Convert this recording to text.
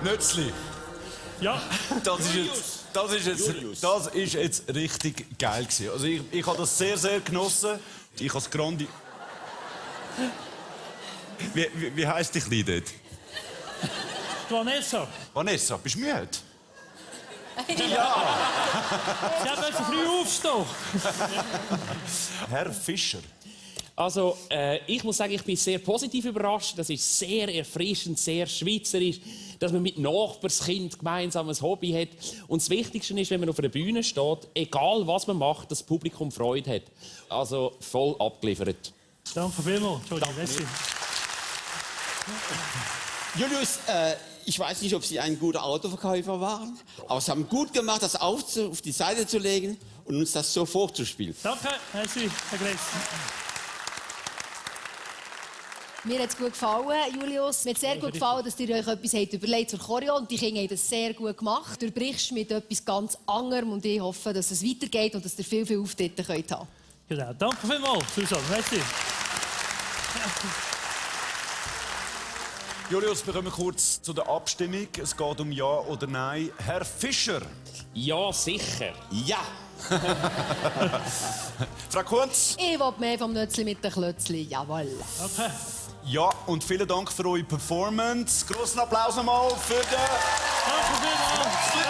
Nötzli. Ja. Das ist jetzt richtig geil gewesen. Also ich habe das sehr, sehr genossen. Ich habe es grandi... Wie heisst die Kleine dort? Vanessa. Vanessa, bist du müde? Ja. Sie hat heute früh aufstehen. Herr Fischer. Also, ich muss sagen, ich bin sehr positiv überrascht. Das ist sehr erfrischend, sehr schweizerisch, dass man mit Nachbarskind gemeinsam ein Hobby hat. Und das Wichtigste ist, wenn man auf einer Bühne steht, egal was man macht, das Publikum Freude hat. Also voll abgeliefert. Danke vielmals. Entschuldigung, merci. Julius, ich weiß nicht, ob Sie ein guter Autoverkäufer waren, aber Sie haben gut gemacht, das auf die Seite zu legen und uns das so vorzuspielen. Danke, merci, Herr Gretz. Mir hat es gut gefallen, Julius. Mir hat sehr gut gefallen, dass ihr euch etwas überlegt zur Choreo und die Kinder haben das sehr gut gemacht. Du brichst mit etwas ganz anderem und ich hoffe, dass es weitergeht und dass ihr viele Auftritte könnt haben. Genau, danke vielmals, Susanne, merci. Julius, wir kommen kurz zu der Abstimmung. Es geht um Ja oder Nein. Herr Fischer. Ja, sicher. Ja! Frau Kunz. Ich will mehr vom Nötzli mit den Klötzli, jawohl. Okay. Ja, und vielen Dank für eure Performance. Grossen Applaus nochmal für den... Danke vielmals.